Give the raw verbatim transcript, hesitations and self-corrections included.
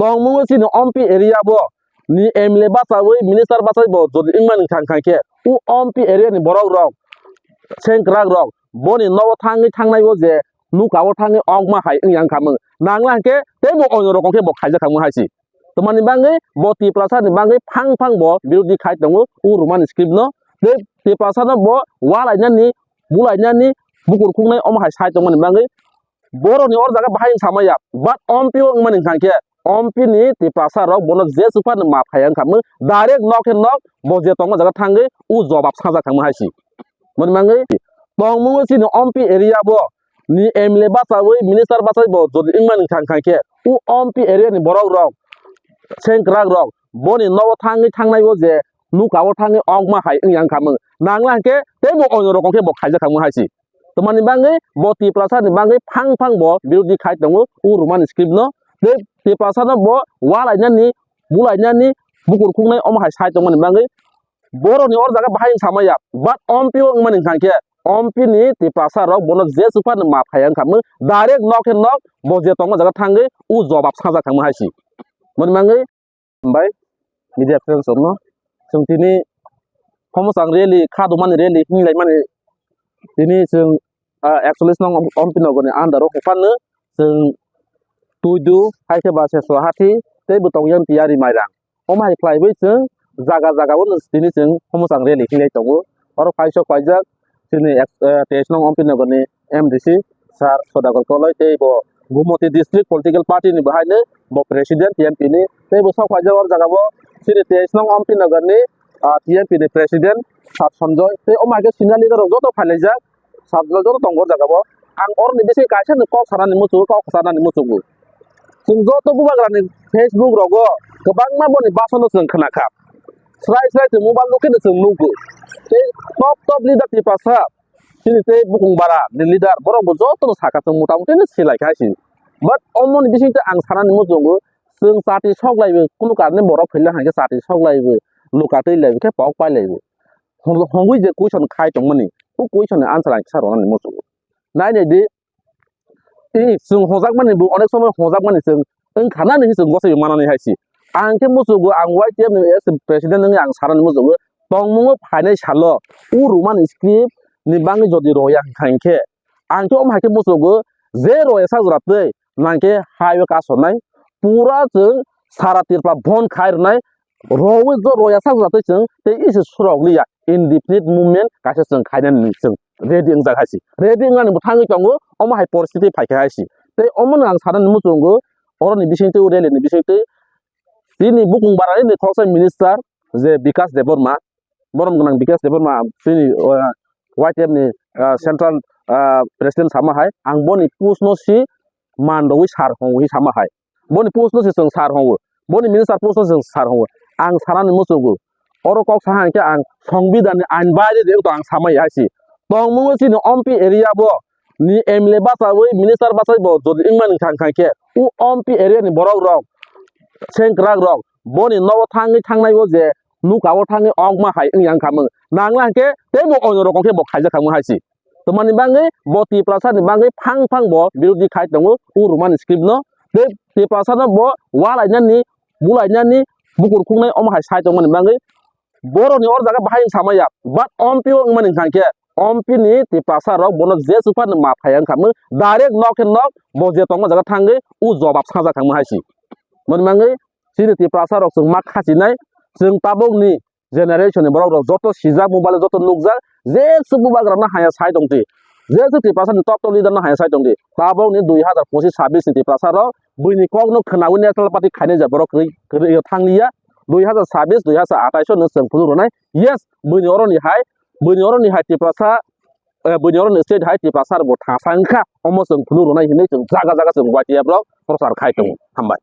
Tongmung chini Ompi area bo ni M L A bachawi, minister bachai bo jodi wngmani kha kha khe, u Ompi area ni borok rok, sengkrak rok, boni nogo thangwi thangnai o je nuka o thangwi ongma hai wngya wngkha mung. Nangla hwnkhe teibo onyo rokong khe bo khaijak kha mung hai si. Tamani bagwi bo Tiprasa ni bagwi phang phang bo birodhi khai tongo, u Roman script no. Tei Tiprasa no bo walainani, bulainani, bukur khuknai omo hai sai tongmani bagwi borokni or jaga bahai wng samaya, but Ompi o wngmani hwnkha khe, Ompi ni Tiprasa rok bono je chuphano ma phaiya wngkha mung, direct nok khe nok bo je tongma jaga thangwi u jobab sajak thangma hai si. Mani mangwi tongmung chini Ompi area bo ni M L A bachawi, minister bachai bo jodi wngmani kha kha khe, u Ompi area ni borok rok, sengkrak rok, boni nogo thangwi thangnai o je nuka o thangwi ongma hai wngya wngkha mung. Nangla hwnkhe teibo onyo rokong khe bo khaijak kha mung hai si. Tamani bagwi bo Tiprasa ni bagwi phang phang bo birodhi khai tongo, u Roman script no. Tei Tiprasa no bo walainani, bulainani, bukur khuknai omo hai sai tongmani bagwi borokni or jaga bahai wng samaya, but Ompi o wngmani hwnkha khe, Ompi ni Tiprasa rok bono je chuphano ma phaiya wngkha mung, direct nok khe nok bo je tongma jaga thangwi u jobab sajak thangma hai si. Mani mangwi bai media friends rokno chwng tini Khomosang rally, kha dumani rally hinlaimani tini chwng, ah, ekchollish nong Ompi Nogor ni under o hokar no chwng Tuidu, hai khe ba Seso Hathi tei bo tong yang Tiyari Mairang. Omo hai khlaiwi chwng jaga jaga o tini chwng Khomosang rally hinlai tongo. Oro paisok paijak chini ek-, eh, teis nong Ompi Nogor ni M D C sir Sodagor Koloi tei bo Gumoti District Political Party ni bo haino bo President T M P ni, tei bo sok paijak oro jaga o chini teis nong Ompi Nogor ni, ah, T M P ni President sir Sanjoy tei omo hai khe senior leader rok joto phailaijak. Sabjwk joto tongo o jaga o. Ang oroni bising kaisa ni kok sanani muchungo, kok sanani muchungo. Chwng joto bubagra ni Facebook rogo kwbangma boni basono chwng khna kha. Srai srai chwng mobile nukhe no chwng nukgo. Tei top top leader Tiprasa, chini tei bukung bara ni leader, borok bo joto no sakha chwng mota moti no silai kha si. But omoni bising tei ang sanani muchungo, chwng chati sok laibo, kunu karne borok phila hangkhe chati sok laibo, luka twi laibo khe pok pai laibo. Hong-, hongwi je question khai tongmani, o question ni answer ang kisa rwnani muchungo. Nai nai di, i, chwng hojak mani bo onek somoi hojak mani chwng wng kha nani chwng gosai manani hai si. Ang khe muchungo ang Y T F ni as president wngwi ang sanani muchungo tongmungo phainai salo o Roman script ni bagwi jodi roya hwnkha hinkhe ang khe omo hai khe muchungo je roya sak jora twi nang khe hai o kasonai pura chwng sara Tripura bon khai rwnai. Rowui jo roya sak jatwi chwng tei isi surok liya indefinite movement kaisa chwng khainani chwng ready wngjak hai si. Ready wngnani bo thangwi tongo, omo hai poristiti phaikha hai si. Tei omono ang sanani muchungo, oroni bisingtwi, rally ni bisingtwi, chini bukung barani ni khoroksa minister je Bikash Debbarma, borom gwnang Bikash Debbarma, chini, uh, Y T F ni, uh, central, uh, president sama hai, ang boni post no si man rwui sar hwnwi sama hai. Boni post no se chwng sar hongo. Boni minister post no se chwng sar hongo. Ang sanani muchungo. Oro kok saha hinkhe ang Songbidan ni ain baire de wngtong ang samai hai si. Tongmungo chini Ompi area bo ni M L A bachawi, minister bachai bo jodi wngmani kha kha khe, o Ompi area ni borok rok, sengkrak rok, boni nogo thangwi thangnai o je nuka o thangwi ongma hai wngya wngkha mung. Nangla hinkhe teibo onyo rokong khe bo khaijak kha mung hai si. Tamani bagwi bo Tiprasa ni bagwi phang phang bo birodhi khai tongo o Roman script no. Tei Tiprasa no bo walainani, bulainani, bukur khuknai omo hai sai tongmani bagwi borokni or jaga bahai wng samaya. But Ompi o wngmani hwnkha khe Ompi ni Tiprasa rok bono je chuphano ma phaiya wngkha mung, direct nok khe nok bo je tongma jaga thangwi o jobab sajak thangma hai si. Mani bagwi chini Tiprasa rok chwng ma khachinai, chwng tabukni generation ni borok rok joto sijak, mobile joto nukjak, jeswk bubagra no haya sai tong di, jeswk Tiprasa ni top top leader no haya sai tong di. Tabok ni dui hazar pochis sabis ni Tiprasa rok buini kok no khwnawi national party khainai ja borok kwrwi kwrwi thang liya. Dui hazar sabis, dui hazar atais no chwng phunuk rwnai. Yes, buini oro ni hai, buini oro ni hai Tiprasa, eh, buini oro ni state hai Tiprasa rok bo thangsa wngkha, omo chwng phunuk rwnai hinwi chwng jaga jaga chwng Y T F rok prochar khai tongo. Hambai.